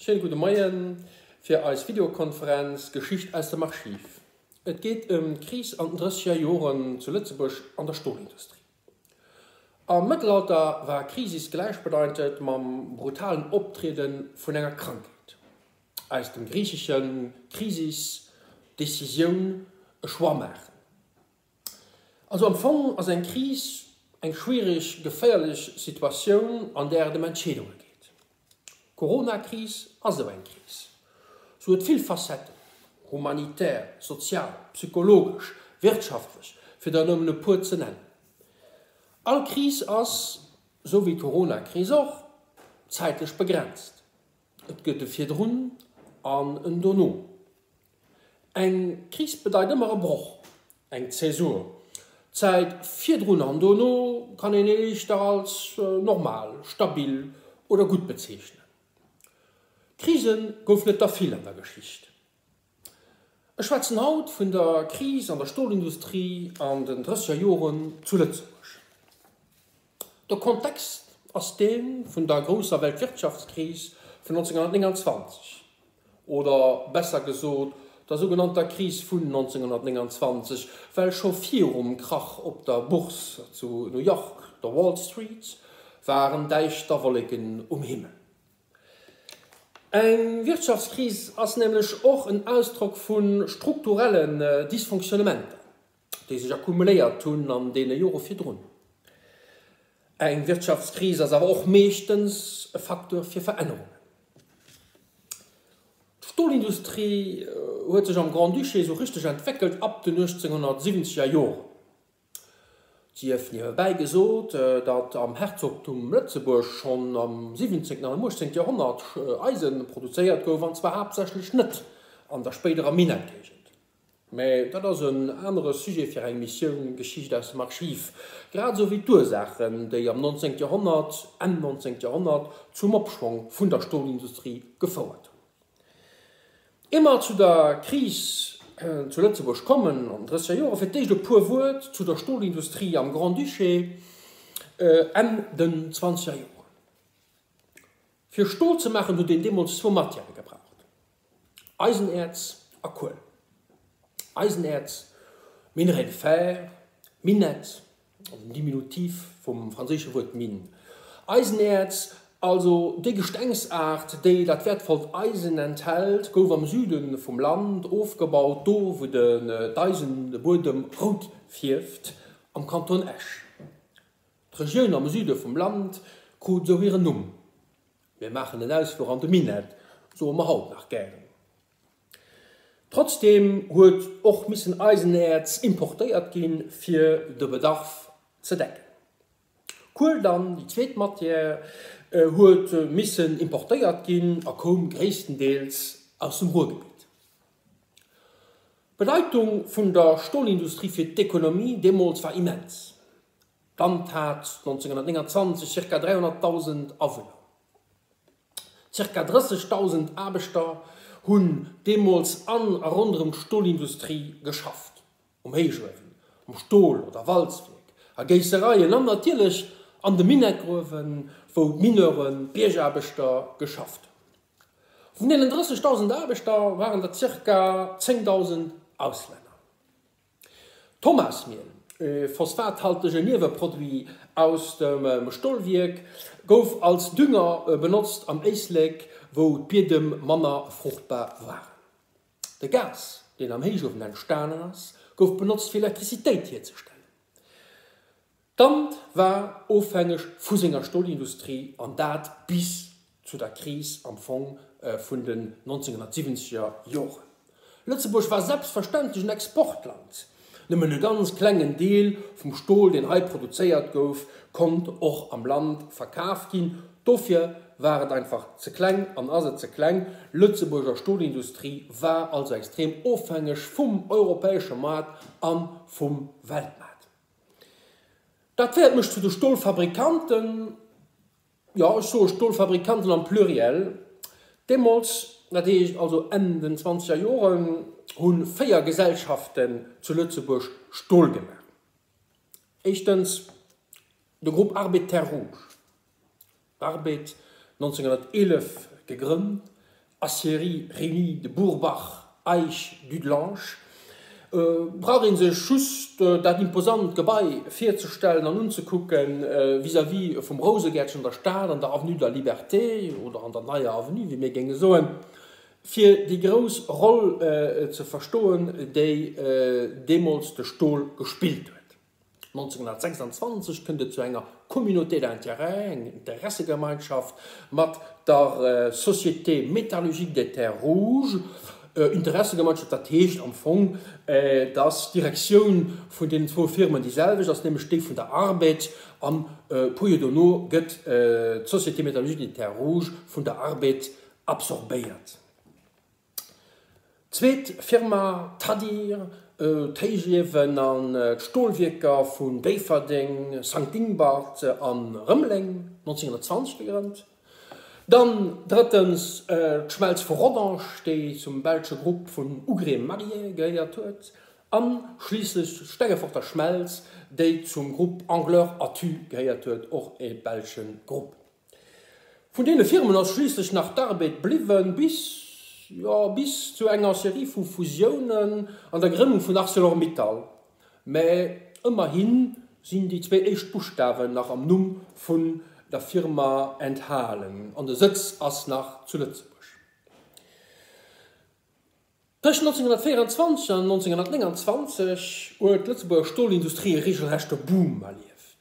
Schéine gudde Moien fir eis Videokonferenz Geschicht aus dem Archiv. Et geet ëm d'Kris an den drësseger Joren zu Lëtzebuerg an der Stolindustrie. Am Mëttelalter war Krisis gläichbedeitend mam brutalen Optriede vun enger Krankheet. Aus dem Griichesche Krisis, Decisioun, e Choix maachen. Also am Fong ass eng Kris eng schwiereg, geféierlech Situatioun, an där et ëm Entscheedunge geet. D'Corona-Kris ass esou eng Kris. Se huet vill Facetten, humanitär, sozial, psychologesch, wirtschaftlech, fir der nëmmen e puer ze nennen. All Kris ass, esou wéi d'Corona-Kris och, zäitlech begrenzt. Et gëtt e Virdrun an en Dono. Eng Kris bedeit ëmmer e Broch, eng Zäsur. D'Zäit virdrun an dono kann een éischter als normal, stabil oder gutt bezeechnen. Krise goufen et der vill an der Geschicht. Ech schwätzen haut vun der Kris an der Stolindustrie an den drësseger Joren zu Lëtzebuerg. De Kontext ass dee vun der grousser Weltwirtschaftskris vun 1929, oder besser gesot der sougenannter Kris vun 1929, well scho virum Krach op der Bourse zu New York, der Wall Street, waren däischter Wolleken um Himmel. Eng Wirtschaftskris ass nämlech och en Ausdrock vu strukturellen Dysfonctionnementer. déi sech akkumuléiert hunn an deene Jore virdrun. Eng Wirtschaftskris ass awer och meeschtens e Facteur fir Verännerungen. D'Stolindustrie huet sech am Grand-Duché esou richteg entwéckelt ab den 1870er Joren. Et sief niewebäi gesot, datt am Herzogtum Lëtzebuerg schonn am 17. an am 18. Joerhonnert Eise produzéiert gouf, an zwar haaptsächlech net an der spéiderer Minettgéigend. Mä dat ass en anere Sujet fir eng Missioun Geschicht aus dem Archiv, grad esou wéi d'Ursaachen, déi am 19. Joerhonnert, Enn 19. Joerhonnert, zum Opschwong vun der Stolindustrie gefouert hunn. Ier mer zu der Kris zu Lëtzebuerg kommen, an den drësseger Jore, fir d'éischt e puer Wuert zu der Stolindustrie am Grand-Duché Enn den zwanzeger Joren. Fir Stol ze maachen huet een deemools zwou Matièrë gebraucht, Eisenäerz a Kuel. Eisenäerz, Minerai de fer, Minett, also den Diminutiv vum franséische Wuert mine. Eisenäerz, also déi Gestengsaart, déi dat wäertvollt Eisen enthält, gouf am Süde vum Land ofgebaut, do wou d'Eisen de Buedem rout fierft, am Kanton Esch. D'Regioun am Süde vum Land krut esou hiren Numm. Mir maachen en Ausfluch an de Minett, soe mer haut nach gären. Trotzdeem huet och missen Eisenäerz importéiert ginn, fir de Bedarf ze decken. Kuel dann, déi zweet Matière, huet missen importéiert ginn a koum gréisstendeels aus dem Ruhrgebitt. D'Bedeitung vun der Stolindustrie fir d'Ekonomie deemools war immens. D'Land hat 1929 ca. 300.000 Awunner. Ca. 30.000 Aarbechter hunn deemools an a ronderëm d'Stolindustrie geschafft, um Héichuewen, um Stol oder Walzwierk, a Géissereien an natierlech an de Minettgruewen, wou d'Mineuren, d'Biergaarbechter, geschafft hunn. Vun deenen 30.000 Aarbechter waren der zirka 10.000 Auslänner. D'Thomasmiel, e phosphathaltege Nieweproduit aus dem Stolwierk, gouf als Dünger benotzt am Éislek, wou d'Biedem manner fruchtbar waren. De Gas, deen am Héichuewen entstanen ass, gouf benotzt fir Elektrizitéit hierzestellen. D'Land war ofhängeg vu senger Stolindustrie, an dat bis zu der Kris am Fong vun den 1970er Joren. Lëtzebuerg war selbstverständlech en Exportland. Nëmmen e ganz klengen Deel vum Stol, deen hei produzéiert gouf, konnt och am Land verkaf ginn. Dofir war et einfach ze kleng an ass et ze kleng. Lëtzebuerger Stolindustrie war also extrem ofhängeg vum europäesche Maart a vum Weltmaart. Dat féiert mech zu de Stolfabrikanten, jo, ech soe Stolfabrikanten am Pluriel. Deemools, dat heescht also Enn den zwanzeger Joren, hu 4 Gesellschaften zu Lëtzebuerg Stol gemaach. Éischtens de Groupe Arbed Terres Rouges. Arbed, 1911 gegrënnt. Aciéries Réunies de Burbach, Eich, Dudelange, brauch ee sech just dat imposant Gebai virzestellen an unzekucken, vis-à-vis vum Rousegäertchen an der Stad, an der Avenue de la Liberté oder an der Neier Avenue, wéi mir géinge soen, fir déi grouss Roll ze verstoen, déi deemools de Stol gespillt huet. 1926 kënnt et zu enger Communauté d'intérêts, eng Interessegemeinschaft, mat der Société métallurgique des Terres Rouges. Interessegemeinschaft, dat heescht am Fong, datt d'Direktioun vun deenen zwou Firmen déi selwecht ass, nämlech déi vun der Arbed, an e puer Joer dono gëtt d'Société métallurgique des Terres Rouges vun der Arbed absorbéiert. Zweet Firma, Tadir, d'Héichiewen an d'Stolwierker vun Déifferdeng, Sankt Ingbert an Rëmeleng, 1920 gegrënnt. Dann drëttens d'Schmelz vu Rodange, déi zum belsche Grupp vun Ougrée-Marié gehéiert huet. A schliisslech d'Stengeforter Schmelz, déi zum Grupp Angleur-Attu gehéiert huet, och e belsche Grupp. Vun deene Firmen ass schliisslech nach d'Arbed bliwwen, bis, jo, bis zu enger Serie vu Fusiounen an der Grënnung vun Arcelor-Mittal. Mä ëmmerhi sinn déi zwéi éischt Buschtawen nach am Numm vun der Firma enthalen an de Sëtz ass nach zu Lëtzebuerg. Tëscht 1924 an 1929 huet d'Lëtzebuerger Stolindustrie e reegelrechte Boom erlieft.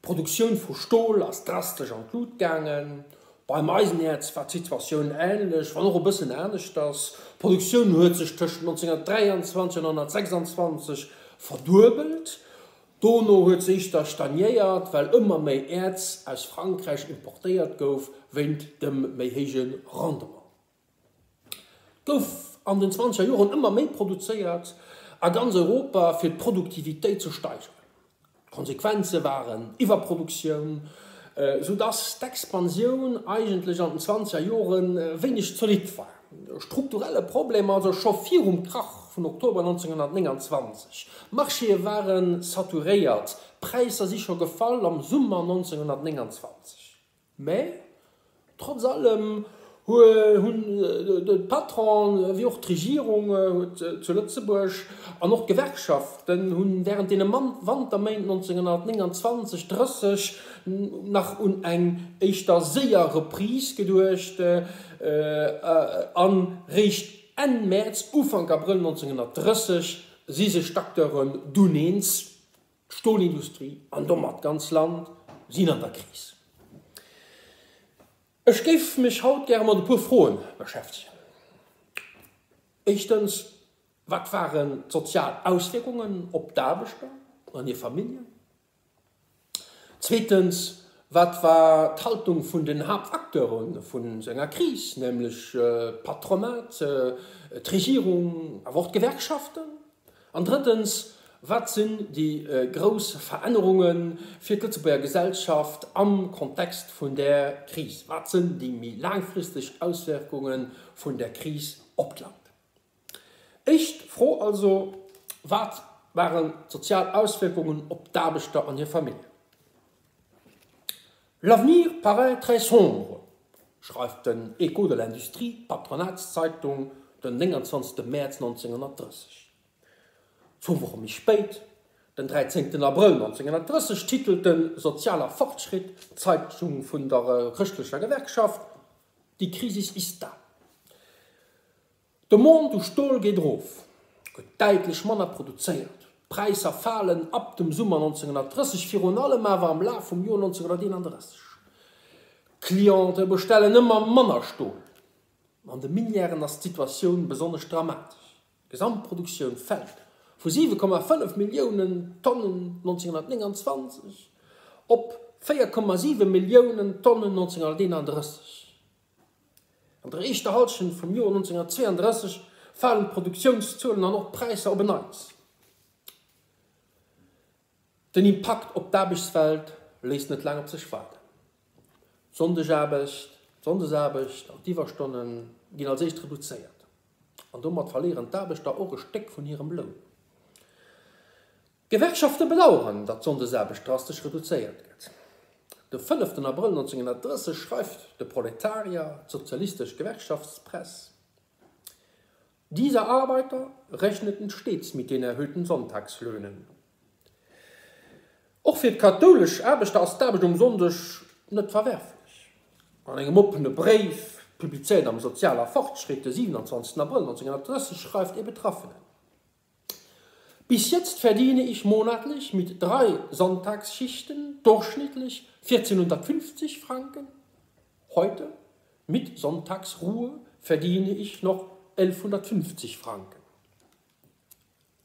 D'Produktioun vu Stol ass drastesch an d'Lut gaangen. Beim Eisenäerz war d'Situatioun änlech, wann och e bëssen aneschters. D'Produktioun huet sech tëscht 1923 an 1926 verduebelt. Dono huet se éischter stagnéiert, well ëmmer méi Äerz aus Frankräich importéiert gouf, wéint dem méi héije Rendement. Gouf an den zwanzeger Joren ëmmer méi produzéiert a ganz Europa fir d'Produktivitéit ze steigeren. D'Konsequenze waren Iwwerproduktioun, sou dass d'Expansioun eigentlech an den zwanzeger Jore wéineg zolidd war. Strukturelle Problem also scho virum Krach vun Oktober 1929. D'Marchéë ware saturéiert, d'Präisser si scho gefall am Summer 1929. Mä trotz allem hunn d'Patronen, wéi och d'Regierung zu Lëtzebuerg an och d'Gewerkschaften hunn während deene Wanterméint 1929, 30 nach un eng éischter séier Reprise geduecht a réischt Enn Mäerz, Ufank Abrëll 1930 si sech d'Acteuren dunn eens, D'Stolindustrie an domat d'ganz Land sinn an der Kris. Ech géif mech haut gäre mat e puer Froen beschäftegen. Éischtens, Wat waren d'sozial Auswierkungen op d'Aarbechter an hir Familljen? Zweetens, Wat war d'Haltung vun den Haaptacteure vun esou enger Kris, nämlech d'Patronat, d'Regierung, awer och d'Gewerkschaften? An drëttens, Wat sinn déi grouss Verännerunge fir d'Lëtzebuerger Gesellschaft am Kontext vun där Kris? Wat sinn déi méi laangfristeg Auswirkunge vun där Kris op d'Land? Éischt Fro also, Wat waren d'sozial Auswirkungen op d'Aarbechter an hir Familljen? L'avenir paraît très sombre, schreift den Echo de l'Industrie, d'Patronatszeitung, den 29 Mäerz 1930. Zwou Woche méi spéit, den 13 Abrëll 1930, titelt de Sozialer Fortschritt, d'Zeitung vun der chrëschtlecher Gewerkschaft, Die Krisis ist da. D'Demande u Stol geet erof, gëtt däitlech manner produzéiert. D'Präisser falen ab dem Summer 1930, virun allem awer am Laf vum Joer 1931. D'Cliente bestellen ëmmer manner Stol. An de Minièren ass d'Situatioun besonnesch dramatesch. D'Gesamtproduktioun fält vu 7,5 Milliounen Tonnen 1929 op 4,7 Milliounen Tonnen 1931. An der éischter Hallschent vum Joer 1932 falen d'Produktiounszuelen an och d'Präisser op en Neits. Den Impakt op d'Aarbechtswelt léisst net laang op sech waarden. D'Sonndegaarbecht, d'Sonndesaarbecht an d'Iwwerstonne ginn als éischt reduzéiert an domat verléieren d'Aarbechter och e Stéck vun hirem Loun. D'Gewerkschafte bedaueren, datt d'Sonndesaarbecht drastesch reduzéiert gëtt. De fënneften Abrëll 1930 schreift de Proletarier, d'sozialistesch Gewerkschaftspress, Diese Arbeiter rechneten stets mit den erhöhten Sonntagslöhnen. Och fir d'kathoulesch Aarbechter ass d'Aarbecht um Sonndeg net verwerflech. An engem oppene Bréif, publizéiert am Sozialer Fortschritt de 27 Abrëll 1930, schreift ee Betraffenen, Bis jetzt verdiene ich monatlich mit drei Sonntagsschichten durchschnittlich 1450 Franken. Heute, mit Sonntagsruhe, verdiene ich noch 1150 Franken.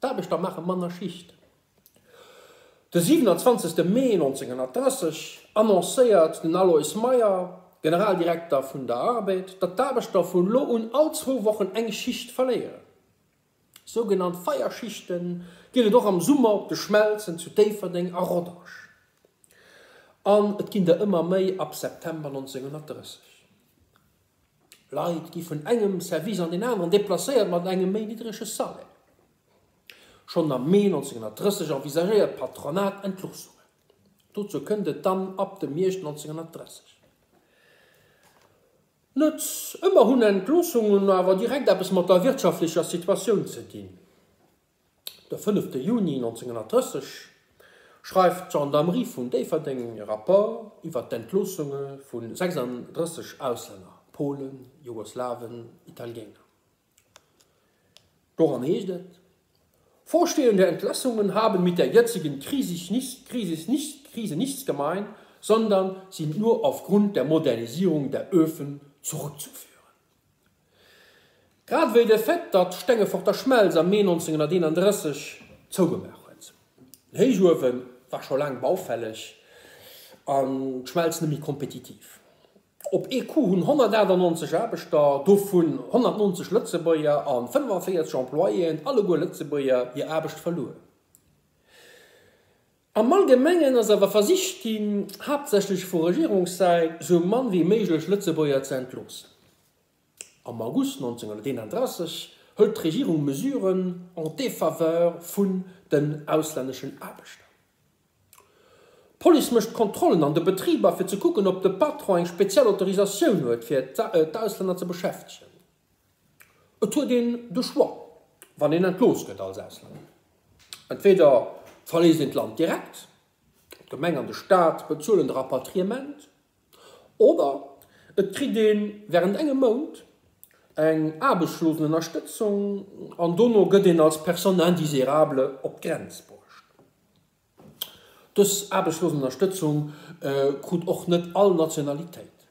D'Aarbechter maache manner Schichten. De 27. Mee 1930 annoncéiert den Alois Meyer, Generaldirekter vun der Arbed, datt d'Aarbechter vun elo un all zwou Wochen eng Schicht verléieren. Sougenannt Feierschichte ginn et och am Summer op de Schmelzen zu Déifferdeng a Rodange. An et ginn der ëmmer méi ab September 1930. Leit gi vun engem Service an deen aneren deplacéiert mat engem méi niddrege Salaire. Schonn am Mee 1930 envisagéiert d'Patronat Entloossungen. Dozou kënnt et dann ab dem Hierscht 1930. Net ëmmer hunn Entloossungen awer direkt eppes mat der wirtschaftlecher Situatioun ze dinn. De fënnefte Juni 1930 schreift d'Gendarmerie vun Déifferdeng e Rapport iwwer d'Entloossunge vu 36 Auslänner, Polen, Jugoslawen, Italiener. Doran heescht et, Vorstehende Entlassungen haben mit der jetzigen Krisis nichts gemein, sondern sind nur aufgrund der Modernisierung der Öfen zurückzuführen. Grad ewéi de Fait, datt d'Stengeforter Schmelz am Mee 1931 zougemaach huet. Den Héichuewe war scho laang baufälleg an d'Schmelz net méi kompetitiv. Op ee Coup hunn 198 Aarbechter, dovun 190 Lëtzebuerger a 45 Employéen, alleguer Lëtzebuerger, hir Aarbecht verluer. Am Allgemengen ass awer versicht ginn, haaptsächlech vu Regierungssäit, sou mann wéi méiglech Lëtzebuerger ze entloossen. Am August 1931 hëlt d'Regierung Mesuren en défaveur vun den auslänneschen Aarbechter. D'Police mécht Kontrollen an de Betriber, fir ze kucken, ob de Patron eng speziell Autorisatioun huet, fir d'Auslänner ze beschäftegen. Et huet een de Choix, wann een entlooss gëtt als Auslänner. Entweder verléisst een d'Land direkt, d'Gemeng an de Staat bezuelen de Rapatriement, oder et kritt ee wärend engem Mount eng Aarbechtslosenënnerstëtzung an dono gëtt een als Personne indésirable op d'Grenz bruecht. Dës Aarbechtslosenënnerstëtzung krut och net all Nationalitéit.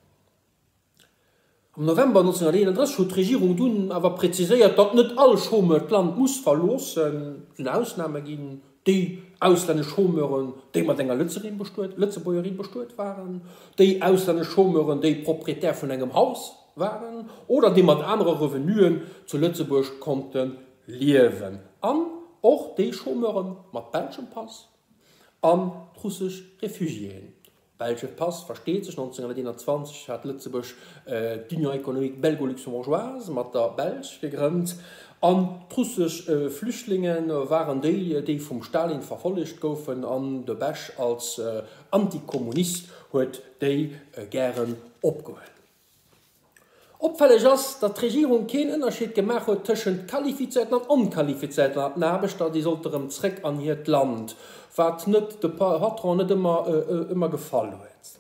Am November 1931 huet d'Regierung dunn awer präziséiert, datt net all Chômeur d'Land muss verloossen. Et sinn Ausname ginn, déi auslännesch Chômeuren, déi mat enger Lëtzebuergerin bestuet waren, déi auslännesch Chômeuren, déi Proprietär vun engem Haus waren oder déi mat anere Revenuen zu Lëtzebuerg konnte liewen an och déi Chômeure mat belschem Pass an d'russesch Refugiéen. Belsche Pass, versteet sech, 1921 hat Lëtzebuerg d'Union économique belgo-luxembourgeoise mat der Belsch gegrënnt an d'russesch Flüchtlinge waren déi, déi vum Stalin verfollegt goufen an de Bech als Antikommunist huet déi gären opgehuel. Opfälleg ass, datt d'Regierung keen Ënnerscheed gemaach huet tëschent qualifizéierten an onqualifizéierten Aarbechter, déi sollte rëm zréck an hiert Land, wat net de Patronen net ëmmer gefall huet.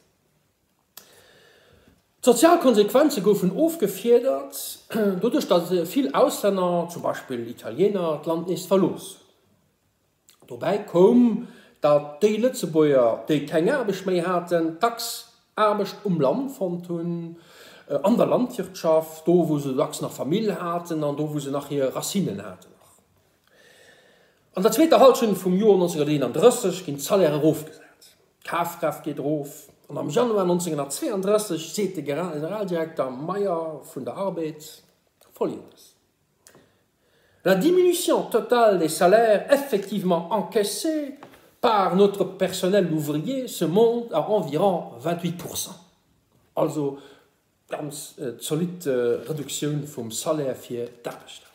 D'sozial Konsequenze goufen ofgefiedert, doduerch datt vill Auslänner, zum Beispill Italiener, d'Land nees verlooss hunn. Dobäi koum, datt déi Lëtzebuerger, déi keng Aarbecht méi haten, dacks Aarbecht um Land fonnt hunn, an der Landwirtschaft, do wou se dacks nach Famill haten an do wou se nach hir Racinen haten. An der zweeter Hallschent vum Joer 1931 ginn d'Salaire erofgesat, d'Kafkraaft geet erof an am Januar 1932 seet de Generaldirekter Meyer vun der Arbed Folgendes, La diminution totale des salaires effectivement encaissés par notre personnel ouvrier se monte à environ 28%. Also ganz zolidd Reduktioun vum Salaire fir d'Aarbechter.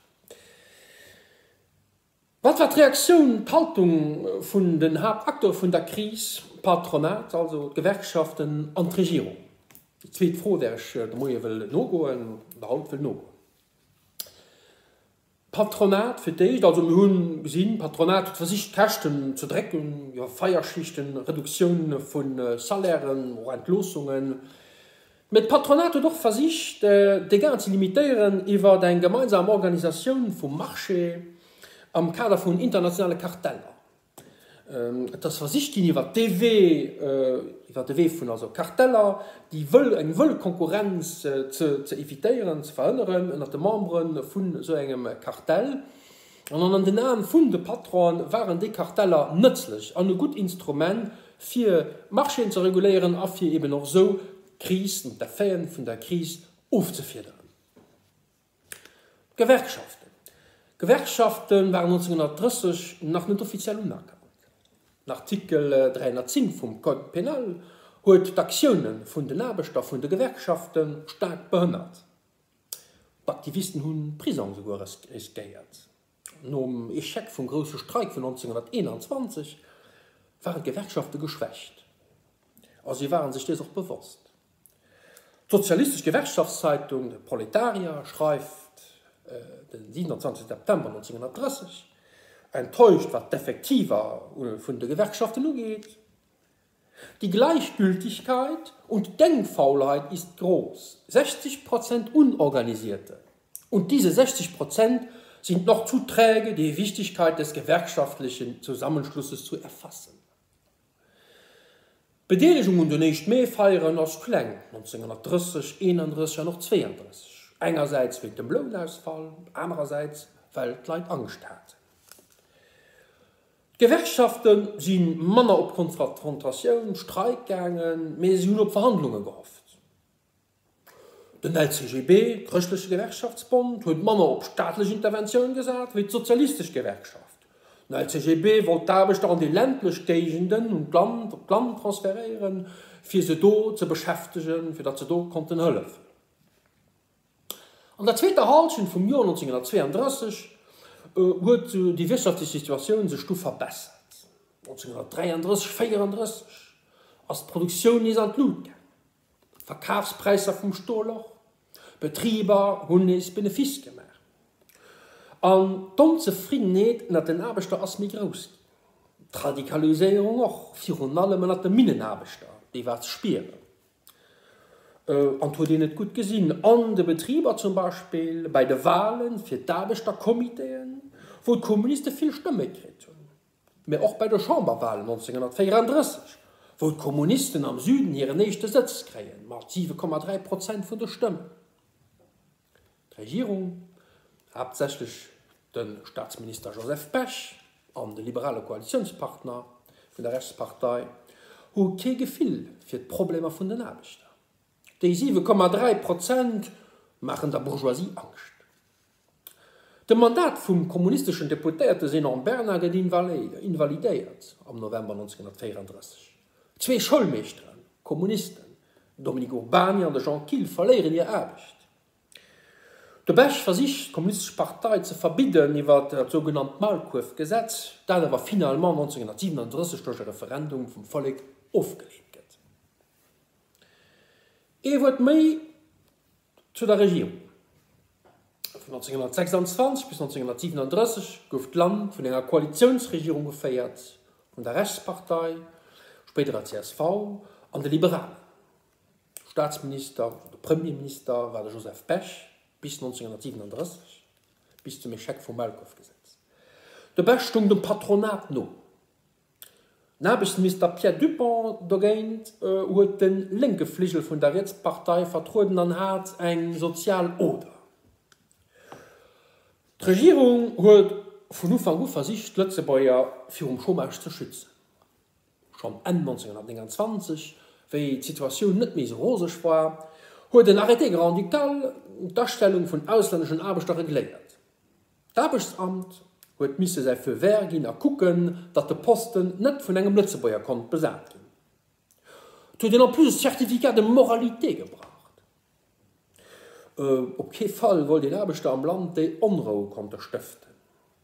Wat war d'Reaktioun, d'Haltung vun den Haaptacteure vun der Kris? D'Patronat, also d'Gewerkschaften an d'Regierung. Déi zweet Fro, där ech de Moie wëll nogoen, oder haut wëll nogoen. D'Patronat fir d'éischt, also mir hu gesinn, d'Patronat huet versicht d'Käschten ze drécken, jo Feierschichten, Reduktioun vu Salairen, och Entloossungen. Mä d'Patronat huet och versicht d'Dégâts ze limitéieren iwwer eng gemeinsam Organisatioun vum Marché am Kader vun internationale Karteller. Et ass versicht ginn iwwer dee Wee, iwwer de Wee vun also Karteller, déi wëll, eng wëll Konkurrenz ze ze évitéieren, ze verhënneren ënnert de Membere vun esou engem Kartell. An an den Aen vun de Patronen waren déi Karteller nëtzlech an e gutt Instrument fir d'Marchéen ze reguléieren a fir eben och esou d'Kris, d'Effeten vun der Kris ofzefiederen. D'Gewerkschaften D'Gewerkschafte waren 1930 nach net offiziell unerkannt. Den Artikel 310 vum Code pénal huet d'Aktioune vun den Aarbechter vun de Gewerkschafte staark behënnert. D'Aktivisten hu Prisong souguer riskéiert. Nom Echec vum grousse Streik vun 1921 waren d'Gewerkschafte geschwächt a si ware sech dees och bewosst. D'sozialistesch Gewerkschaftszeitung De Proletarier schreift den 27 September 1930, Enttäuscht wat d'Effektiver vun de Gewerkschaften ugeet, Die Gleichgültigkeit und Denkfaulheit ist groß, 60 Prozent Unorganisierte, und diese 60 Prozent sind noch zu träge, die Wichtigkeit des gewerkschaftlichen Zusammenschlusses zu erfassen. D'Bedeelegung un den Éischt Mee-Feieren ass kleng, 1930, 31 an och 32, engersäits wéint dem Lounausfall, anerersäits well d'Leit Angscht haten. D'Gewerkschafte si manner op Konfrontatioun, Streik gaangen, mee si hunn op Verhandlunge gehofft. Den LCGB, Chrëschtleche Gewerkschaftsbond, huet manner op staatlech Interventioun gesat wéi d'sozialistesch Gewerkschaft. Den LCGB wollt d'Aarbechter an déi ländlech Géigenden un d'Land, op d'Land transferéieren, fir se do ze beschäftegen, fir datt se do konnten hëllefen. An der zweeter Hallschent vum Joer 1932 huet déi wirtschaftlech Situatioun sech du verbessert. 1933, 34 ass d'Produktioun nees an d'Lut gaangen, d'Verkafspräisser vum Stol och, d'Betriber hunn nees Benefice gemaach an d'Onzefriddenheet ënnert den Aarbechter ass méi grouss ginn. D'Radikaliséierung och, virun allem ënnert de Minnenaarbechter, déi war ze spieren. An 't huet een et gutt gesinn an de Betriber, zum Beispill bäi de Wale fir d'Aarbechtercomitéen, wou d'Kommuniste vill Stëmme kritt hunn, mä och bäi de Chamberwalen 1934, wou d'Kommunisten am Süden hiren éischte Sëtz kréien, mat 7,3 Prozent vun de Stëmmen. D'Regierung, haaptsächlech de Staatsminister Joseph Bech an de liberale Koalitiounspartner vun der Rechtspartei, hu kee Gefill fir d'Problemer vun den Aarbechter. Déi 7,3 Prozent maachen der Bourgeoisie Angscht. De Mandat vum kommunisteschen Deputéierte Zénon Bernard gëtt invalidéiert am November 1934. Zwee Schoulmeeschteren, Kommunisten, den Dominique Urbany an de Jean Kill, verléieren hir Aarbecht. De Bech versicht, d'Kommunistesch Partei ze verbidden iwwer dat sougenannt Maulkuerfgesetz, dat awer finalement 1937 duerch e Referendum vum Vollek ofgeleent gëtt. Ee Wuert méi zu der Regierung. Vun 1926 bis 1937 gouf d'Land vun enger Koalitiounsregierung geféiert, vun der Rechtspartei, spéiderer csv, an de Liberalen. Staatsminister oder Premierminister war de Joseph Bech bis 1937, bis zum Echec vum Maulkuerfgesetz. De Bech stoung dem Patronat no. Den Aarbechtsminister Pierre Dupong dogéint huet de lénke Fligel vun der Rietspartei vertrueden an hat eng sozial Oder. D'Regierung huet vun Ufank u versicht, d'Lëtzebuerger virum Chômage ze schützen. Schonn Enn 1929, wéi d'Situatioun net méi sou roseg war, huet en Arrêté grand-ducal d'Astellung vun auslänneschen Aarbechter regléiert. D'Aarbechtsamt huet misse säi Feu vert ginn a kucken, datt de Posten net vun engem Lëtzebuerger konnt besat ginn. Et huet een en plus e Certificat de moralité gebraucht. Op kee Fall wollt een Aarbechter am Land, déi Onrou konnte stëften.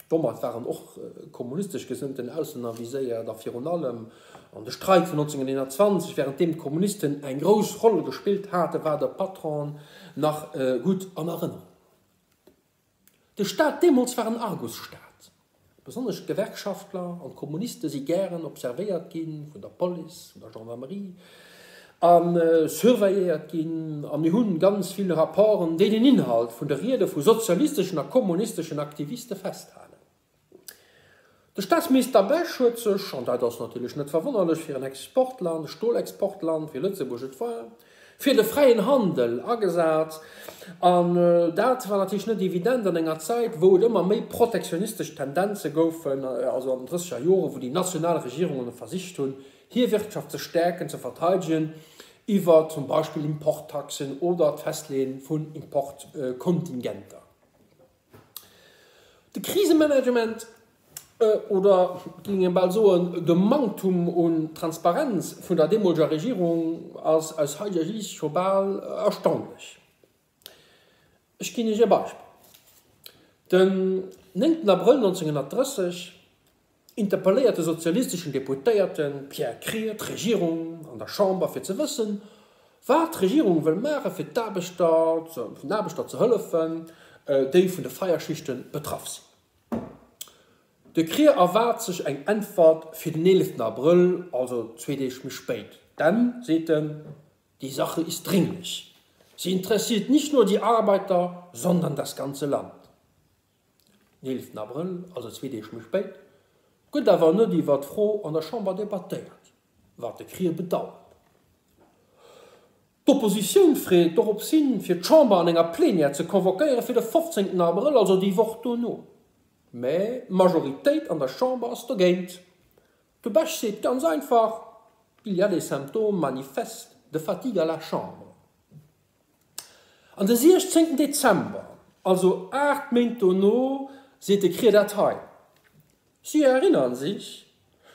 Domat waren och kommunistesch gesënnten Auslänner viséiert a virun allem an de Streik vun 1921, wärend deem d'Kommunisten eng grouss Roll gespillt hate, war de Patron nach gutt an Erënnerung. De Staat deemools war en Argusstaat. Besonnesch d'Gewerkschaftler an d'Kommuniste si gären observéiert gi vun der Police, vun der Gendarmerie a surveilléiert ginn. A mir hu ganz vill Rapporten, déi den Inhalt vun de Riede vu sozialisteschen a kommunisteschen Aktiviste festhalen. De Staatsminister Bech huet sech, an dat ass natierlech net verwonnerlech fir en Exportland, e Stolexportland wéi Lëtzebuerg et war, fir de fräien Handel agesat. An dat war natierlech net evident an enger Zäit, wou et ëmmer méi protektionistesch Tendenze goufen, also an den drësseger Joren, wou déi national Regierungen versicht hunn, hir Wirtschaft ze stäerken, ze verteidegen iwwer zum Beispill Importtaxen oder d'Festleeë vun Importkontingenter. De Krisemanagement, oder et géing ee bal soen, de Manktum un Transparenz vun der deemoleger Regierung ass aus haiteger Siicht scho bal erstaunlech. Ech ginn Iech e Beispill, Den 9 Abrëll 1930 interpelléiert de sozialisteschen Deputéierte Pierre Krier d'Regierung an der Chamber fir ze wëssen, wat d'Regierung wëll maache fir d'Aarbechter, den Aarbechter ze hëllefen, déi vun de Feierschichte betraff sinn. De Krier erwaart sech eng Äntwert fir den 11 Abrëll, also zwee Deeg méi spéit, denn, seet en, die Sache ist dringlich, sie interessiert nicht nur die Arbeiter, sondern das ganze Land. Den 11 Abrëll, also zwee Deeg méi spéit, gëtt awer net iwwer d'Fro an der Chamber debattéiert, wat de Krier bedauert. D'Oppositioun freet dorops hin, fir d'Chamber an enger Plenière ze convoquéiere fir de 15 Abrëll, also déi Woch dono. Mä d'Majoritéit an der Chamber ass dogéint. De Bech seet ganz einfach, Il y a des symptômes manifestes de fatigue à la Chambre. An de 16 Dezember, also 8 Méint dono, seet de Krier dat hei, Sie erinnern sich,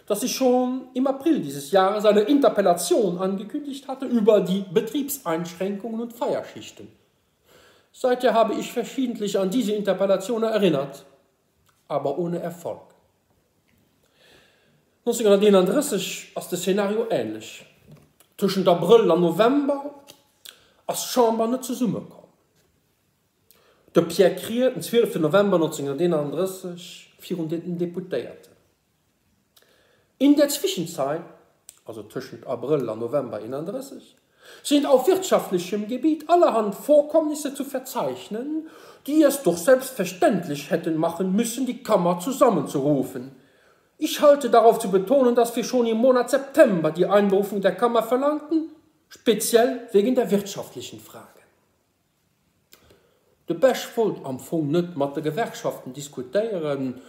dass ich schon im April dieses Jahres eine Interpellation angekündigt hatte über die Betriebseinschränkungen und Feierschichten. Seither habe ich verschiedentlich an diese Interpellation erinnert, aber ohne Erfolg. 1931 ass de Szenario änlech. Tëschent Abrëll an November ass d'Chamber net zesummekomm. De Pierre Krier den 12 November 1931 virun den Deputéierten. In der Zwischenzeit, also tëschent Abrëll an November 31, sind auf wirtschaftlichem Gebiet allerhand Vorkommnisse zu verzeichnen, die es doch selbstverständlich hätten machen müssen, die Kammer zusammenzurufen. Ich halte darauf zu betonen, dass wir schon im Monat September die Einberufung der Kammer verlangten, speziell wegen der wirtschaftlichen Fragen. De Bech wollt am Fong net mat de Gewerkschaften diskutéieren.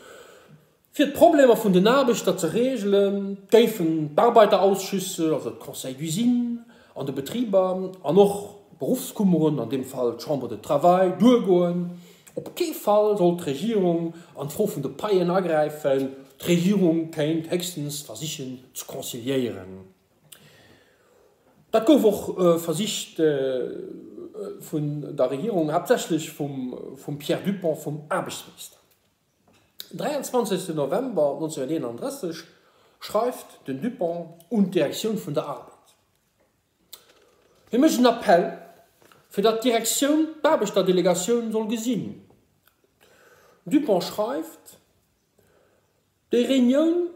Fir d'Problemer vun den Aarbechter ze reegelen, géifen d'Arbeiterausschüsse, also d'Conseils d'usine an de Betriber an och d'Beruffskummeren, an deem Fall d'Chambre de Travail, duergoen. Op kee Fall sollt d'Regierung an d'Fro vun de Paien agräifen. D'Regierung kéint héchstens versichen ze conciliéieren. Dat gouf och versicht vun der Regierung, haaptsächlech vum Pierre Dupong, vum Aarbechtsminister. Den 23 November 1931 schreift den Dupong un d'Direktioun vun der Arbed. Hie mécht en Appell, fir datt d'Direktioun d'Aarbechterdelegatioun soll gesinn. Den Dupong schreift, Déi Reunioun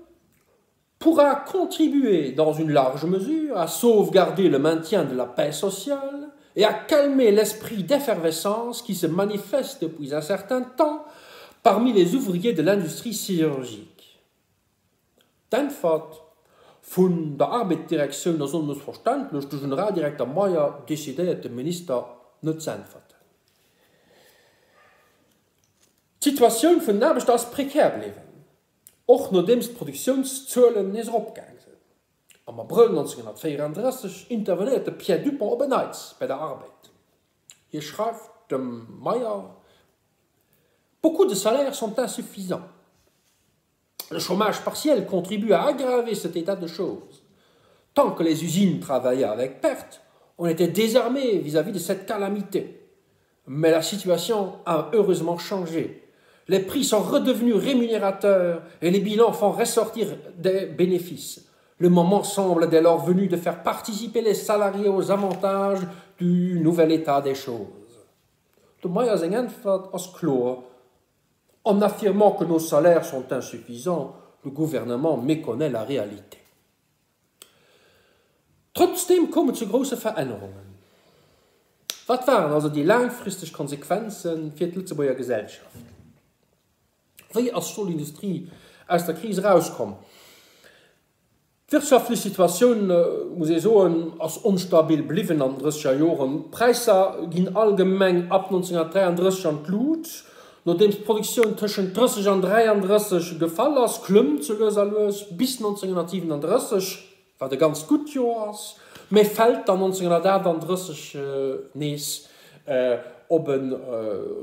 pourra contribuer dans une large mesure à sauvegarder le maintien de la paix sociale et à calmer l'esprit d'effervescence qui se manifeste depuis un certain temps parmi les ouvriers de l'industrie sidérurgique. D'Äntwert vun der Arbed-Direktioun ass onmëssverständlech, De Generaldirekter Meyer decidéiert dem Minister net z'äntwerten. D'Situatioun vun den Aarbechter ass prekär bliwwen, och nodeems d'Produktiounszuelen nees eropgaang sinn. Am Abrëll 1934 intervenéiert de Pierre Dupong op en Neits bei der Arbed. Hie schreift dem Meyer, Beaucoup de salaires sont insuffisants. Le chômage partiel contribue à aggraver cet état de choses. Tant que les usines travaillaient avec perte, on était désarmé vis-à-vis de cette calamité. Mais la situation a heureusement changé. Les prix sont redevenus rémunérateurs et les bilans font ressortir des bénéfices. Le moment semble dès lors venu de faire participer les salariés aux avantages du nouvel état des choses. Dem Meyer seng Äntwert ass kloer, En affirmant que nos salaires sont insuffisants, le gouvernement méconnaît la réalité. Trotzdeem koum et zu grousse Verännerungen. Wat waren also déi laangfristeg Konsequenze fir d'Lëtzebuerger Gesellschaft? Wéi ass d'Stolindustrie aus der Kris erauskomm? D'wirtschaftlech Situatioun, muss ee soen, ass onstabil bliwwen an den drësseger Joren. D'Präisser ginn allgemeng ab 1933 an d'Lut. Nodeems d'Produktioun tëschent 30 an 33 gefall ass, klëmmt se lues a lues bis 1937, wat e ganz gutt Joer ass, mä fält dann 1938 nees op e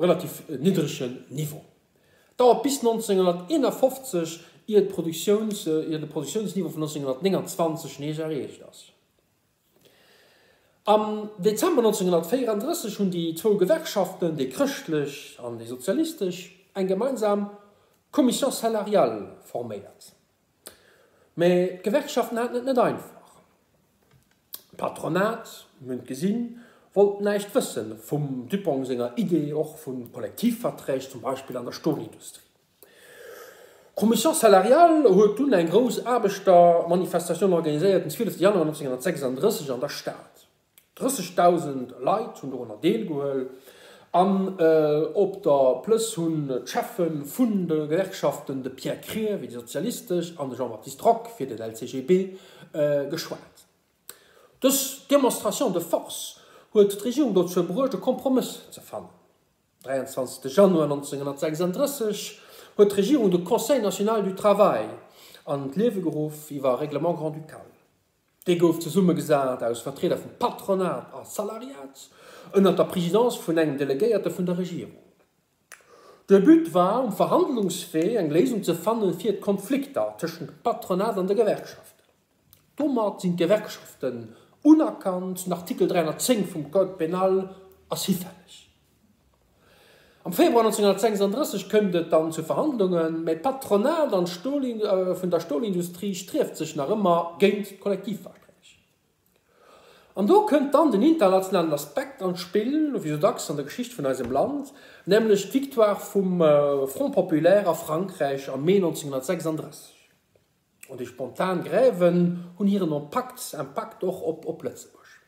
relativ niddregen Niveau. Dauert bis 1951, ier de Produktiounsniveau vun 1929 nees erreecht ass. Am Dezember 1934 hunn déi zwou Gewerkschaften, déi chrëschtlech an déi sozialistesch, eng gemeinsam Commission salariale forméiert. Mä d'Gewerkschaften haten et net einfach. D'Patronat, mir hunn et gesinn, wollt näischt wësse vum Dupong senger Idee, och vu Kollektivverträg, zum Beispill an der Stolindustrie. D'Commission salariale huet dunn eng grouss Aarbechtermanifestatioun organiséiert den 12 Januar 1936 an der Stad. 30.000 Leit hunn dorunner deelgehuel an op der Plëss hunn d'Cheffe vun de Gewerkschaften, de Pierre Krier fir déi sozialistesch an de Jean-Baptiste Rock fir den LCGB, geschwat. Dës Demonstration de force huet d'Regierung dozou bruecht e Kompromëss ze fannen. 23 Januar 1936 huet d'Regierung de Conseil national du travail an d'Liewe geruff iwwer Règlement grand-ducal. Dee gouf zesummegesat aus Vertrieder vum Patronat a Salariat ënner der Présidence vun engem Delegéierte vun der Regierung. De But war, um Verhandlungswee eng Léisung ze fanne fir d'Konflikter tëschent dem Patronat an de Gewerkschaften. Domat sinn d'Gewerkschaften unerkannt, den Artikel 310 vum Code pénal ass hifälleg. Am Februar 1936 kënnt et dann zu Verhandlungen, mä d'Patronat an vun der Stolindustrie strieft sech nach ëmmer géint d'Kollektivverträg. An do kënnt dann den internationalen Aspekt an d'Spill, wéi sou dacks an der Geschicht vun eisem Land, nämlech d'Victoire vum Front Populaire a Frankräich am Mee 1936. An déi spontan Grèven hunn hiren Impakt, Impakt och op op Lëtzebuerg.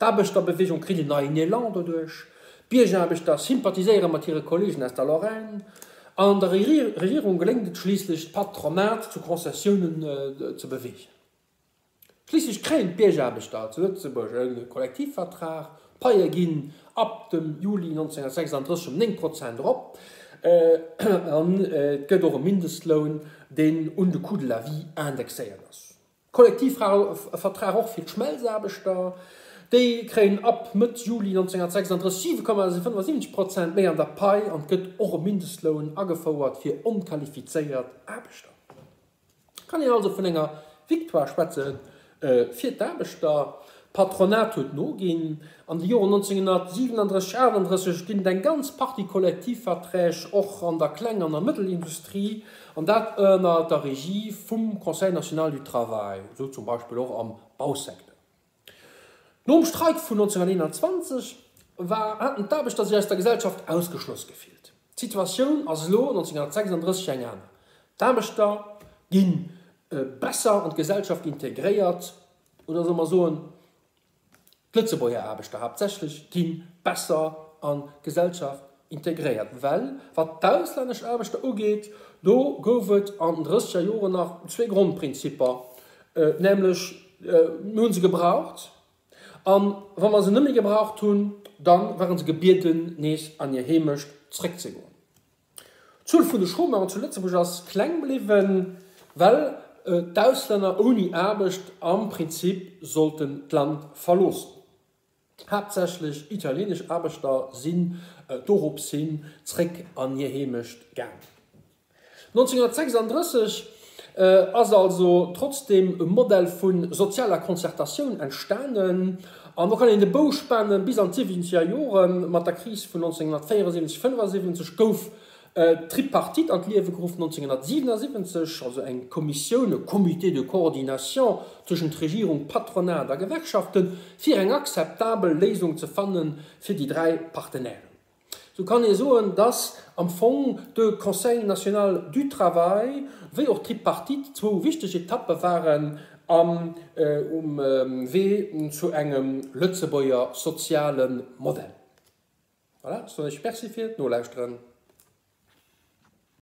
D'Aarbechterbewegung kritt en neien Elan doduerch, d'Biergaarbechter sympathiséiere mat hire Kolleegen aus der Lorraine, an der Regierung geléngt et schliisslech, d'Patronat zu Concessiounen ze beweegen. Schliisslech kréien d'Biergaarbechter zu Lëtzebuerg e Kollektivvertrag, d'Paie ginn ab dem Juli 1936 ëm 9 Prozent erop an et gëtt och e Mindestloun, deen un de Coût de la vie indexéiert ass. Kollektivvertrag och fir d'Schmelzaarbechter, déi kréien ab Mëtt Juli 1936 7,75 Prozent méi an der Pai an et gëtt och e Mindestloun agefouert fir onqualifizéiert Aarbechter. Kann een also vun enger Victoire schwätze fir d'Aarbechter? D'Patronat huet noginn. An de Joren 1937, 38 ginn et eng ganz Partie Kollektivverträg, och an der Kleng an der Mëttelindustrie, an dat ënner der Regie vum Conseil national du travail, esou zum Beispill och am Bausecteur. Nom Streik vun 1921 war haten d'Aarbechter sech aus der Gesellschaft ausgeschloss gefillt. D'Situatioun ass elo 1936 eng aner. D'Aarbechter gi besser an d'Gesellschaft integréiert, oder solle mer soen, d'Lëtzebuerger Aarbechter haaptsächlech gi besser an d'Gesellschaft integréiert, well wat d'auslännesch Aarbechter ugeet, do gouf et an den drësseger Joren nach zwee Grondprinzipper, nämlech mir hu se gebraucht an wa mer se net méi gebraucht hunn, da ware se gebieden nees an hir Heemecht zréckzegoen. D'Zuel vun de Chômeuren zu Lëtzebuerg ass kleng bliwwen, well d'Auslänner ouni Aarbecht am Prinzip sollten d'Land verloossen. Haaptsächlech italienesch Aarbechter sinn dorops hin zréck an hir Heemecht gaangen. 1936 ass also trotzdeem e Modell vu sozialer Concertatioun entstanen an do kann een de Bou spane bis an d'siwwenzeger Joren. Mat der Kris vun 1974, 75 gouf. D'Tripartite an d'Liewe geruff 1977, also eng Kommissioun, e Comité de coordination tëschent Regierung, Patronat a Gewerkschaften, fir eng akzeptabel Léisung ze fanne fir déi 3 Partenairen. Sou kann ee soen, dass am Fong de Conseil national du travail wéi och d'Tripartite zwou wichteg Etappe waren am um Wee zu engem Lëtzebuerger soziale Modell. Voilà, ech soen Iech Merci fir d'Nolauschteren.